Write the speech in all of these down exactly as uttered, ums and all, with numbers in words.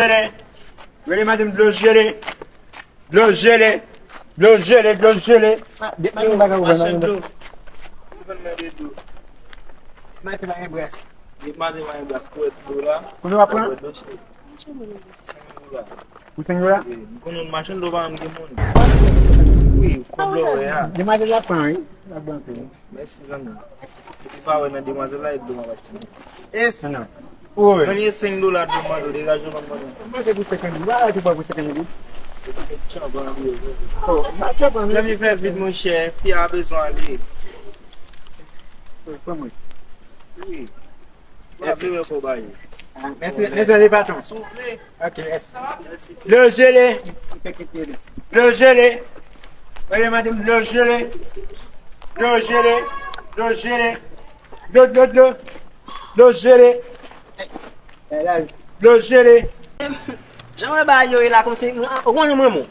jele. Rele madanm dlo jele. Dlo jele. Dlo jele, dlo jele. Ah, de madanm bagay ou vann dlo. Ou vann mwen de dlo. Maten pa gen bras. De maten pa gen bras pou wè ti dlo la. Kounye w ap pran? Senk dola. Pou senk dola? Wi, m konnen w machann dlo pa janm gen moun. Wi, kòb lò wè a. Demwazèl la pran, wi. L ap ban anpil. Mèsi, zanmi. Ou pa wè nan demwazèl la, e dlo m ap achte. Es. Zanmi, e senk dola dlo m mande w, degaje w ban m mande w. Mwen se pou senkant goud. Ou pa wè tou pa pou senkant goud. Ou pa fè tchanpan li yo. Oh, m pa tchanpan li. Zanmi, fè vit, monchè. Fi a bezwen ale. Pran mwen. Wi. M ap vle wè kòb a yo. Ah, mèsi, mèsi, le patron. Souple. Ok, mèsi. Dlo jele. Dlo jele. Rele madanm dlo jele. Dlo jele. Dlo jele. Dlo, dlo, dlo. Dlo jele. Dlo jele. Jan mwen ba yo e la kòmsi, ou konnen mwen, mwen.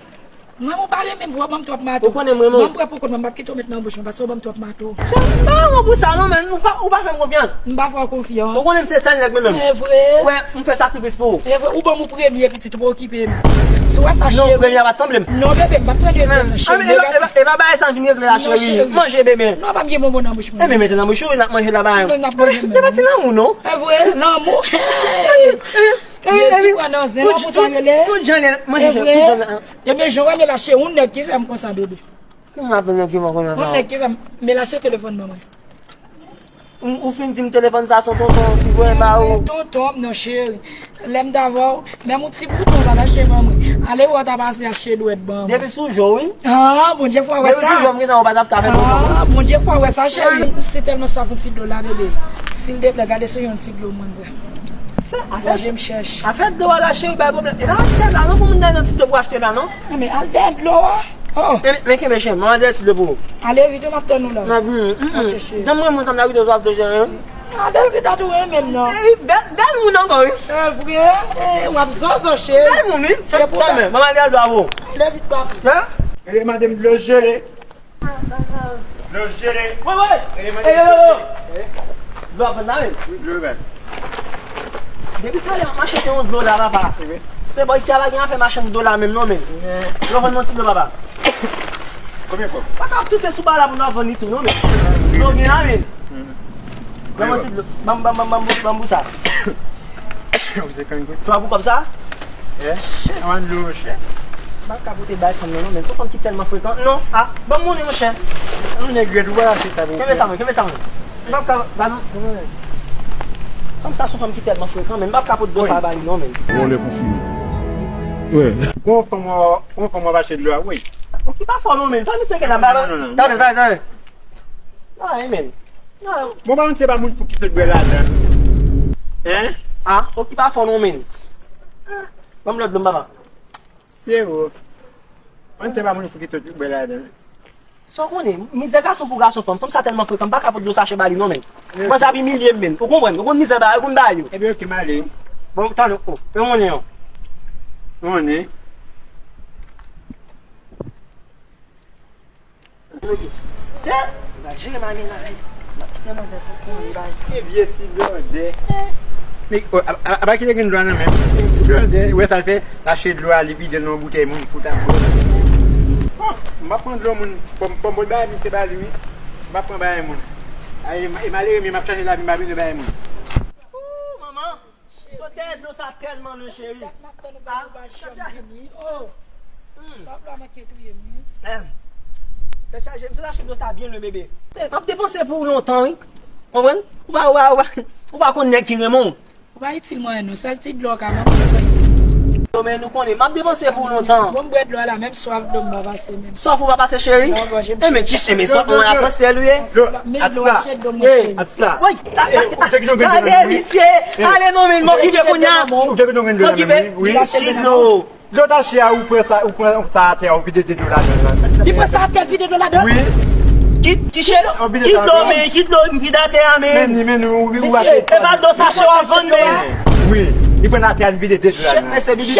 Mwen, ou pa renmen m vre, ou ban m twòp mato. Ou konnen mwen, mwen. Ban m pran pou kont mwen, m p ap kite w met nan bouch mwen, paske ou ban m twòp mato. M pa renmen w pou sa non, men ou pa, ou pa fè m konfyans. M pa fè w konfyans. Ou konnen m se sèl nèg menm. E vre? Wè, m fè sakrifis pou ou. E vre, ou ban m ou premye pitit, ou pa okipe m. Si w wè sa, cheri. Non, premye a pa t sanble m. Non, bebe, m p ap pran dezyèm nan, cheri. E pa, e pa, e pa bagay sa m vin regle la, cheri. Manje, bebe. Non, pa m gen bonbon nan bouch mwen. Ebyen, mete nan bouch ou, n ap manje la, ba. N ap manje menm. Se pa ti lanmou, non. E vre, lanmou. Jezi pran nan zen, lanmou sa rele. Tout jan manje, tout jan. Ebyen, jan w wè Melache, yon nèg ki fè m konsa, bebe. Ki moun ap fè nèg ki fè m konsa? Yon nèg ki fè m, Melache telefòn ban mwen. Ou, ou fin di m telefòn sa se yon tonton, ti vre ba ou. Tonton, non, cheri. Lè m t avè w, menm yon ti bouton w pa t achte ban mwen. Ale wè w ta pase achte dwèt ban mwen. Depi sou jou, wi. Ah, Bondye fò wè sa. Depi sou jou, m gentan wè w pa t ap ka fè tonton. Ah, Bondye fò wè sa, cheri. M si tèlman swaf yon ti dlo la, bebe. Silteplè, gade sou yon ti dlo mwen, bra. Sa, afè, gòje m chèch. Afè dlo a la, cheri, bay pwoblèm. E pa achte la, non, pou moun nan yon ti dlo pou achte la, non. Men al dèyè dlo a. Oh. Men, men kenbe chen, mwen al dèyè ti dlo pou ou. Ale vit, m ap tann ou la. N ap vini. Ok, cheri. Jan mwen, mwen, tann la, wi, dlo a ap dlo jere. Ale vit, a tou renmen m nan. Bèl, bèl moun ankò, wi. Se vre, eh, w ap zozo, cheri. Bèl moun, wi. Se pou sa menm, mwen al dèyè dlo a pou ou. Ale vit, bab. Sa? E madanm dlo jere. Dlo jele. Wi, wi. Ey, yo, yo, yo. Dlo ap vann la, wi. Wi, dlo baz. Depi talè m ap mache se yon dlo la, papa. Se bò isi a pa gen afè machann dlo la menm non, men. Dlo vann mwen ti dlo, papa. Konbyen kòb? Pa ka ap touse sou ba la pou nou ap vann li tou non, men. Dlo gen la, men. Ban mwen ti dlo. Ban m, ban m, ban m, ban m, ban m pou sa. Ou se kangout. Twa pou kòb sa? Eh? Chè, an dlo, chè. M pa ka pote bay fanm nan, non, men se yon fanm ki tèlman frekan. Non, ah, ban m monnen, monchè. Yon nèg rèd, ou pa lage sa, men. Kenbe sa, mwen, kenbe sa, mwen. M pa ka, ba non. Fanm sa se yon fanm ki tèlman frekan, men m pa ka pote dlo sa ba li, non, men. Vòlè konfime. Wè. Bon, fanm, bon, fanm ap achte dlo a, wi. Okipe afè w non, men. Sa misye gen la, ba, ba. Non, non, non. Tande, tande, tande. Ah, amen. Ah. Bon, pa konn se pa moun fou ki sot bwè ladan. Hein? Ah, okipe afè w non, men. Ban m lòt dlo m, papa. Se vre. Konn se pa moun fou ki sot bwè ladan. Sa w konnen, mizè gason pou gason fanm. Fanm sa tèlman frekan, m pa ka pot dlo sache ba li non, men. Mwen sa ap imilye m, men. Ou konprann? Ou konn mizè ba, ou konn ba yo. Ebyen, oke, m ale. Bon, tande, oh, e monnen an. Monnen. Se, va jere mami la. Tèlman se pou konnen ba. Ke vye ti blòdè. Men, oh, a, a, a pa kite gen dlo a nan men. Ti blòdè, ou wè sa l fè? Lache dlo a, li vide l nan yon boutèy moun fout ap bwè. Oh, m pa pran dlo moun. Fò m, fò m pot bagay misye ba li, wi. M pa pran bagay moun. Ay, e malere m ye, m ap chache lavi, m pa bezwen bagay moun. Ooh, manman. Sot dèyè dlo sa tèlman lwen, cheri. Dat m ap tann ou pou ba chanm vini. Oh. Sa ap la manke touye m, wi. Tèt chaje, m sot achte dlo sa byen lwen, bebe. Se, m ap depanse pou ou lontan, wi. Konprann? Ou pa, ou pa, ou pa, ou pa konn nèg ki renmen w. Ou pa itil mwen, non. Sèl ti dlo ka, m ap pran sa itil. Yo, men nou konnen, m ap depanse pou ou lontan. Bon, m bwè dlo a la, menm swaf dlo m pa pase menm. Swaf ou pa pase, cheri? Non, gòje m cheri. E men ki, e men swaf mwen atansyèl ou ye? Men dlo a chèt dlo mwen, cheri. Woy, gade misye. Ale non, men m okipe kounye a. Ou te gen dlo nan men, wi. Ki dlo? Dlo tache a, ou pran sa, ou pran sa atè a, ou vide de dlo ladan l. Li pran sa atè, vide dlo ladan l? Wi. Ki, ki dlo, men, ki dlo m vide atè a, men. Men ni, men ni, ou, ou achte. E pa dlo sache w ap vann, men. Wi. Li pran atè a, li vide de dlo ladan l. Mesye, bibi.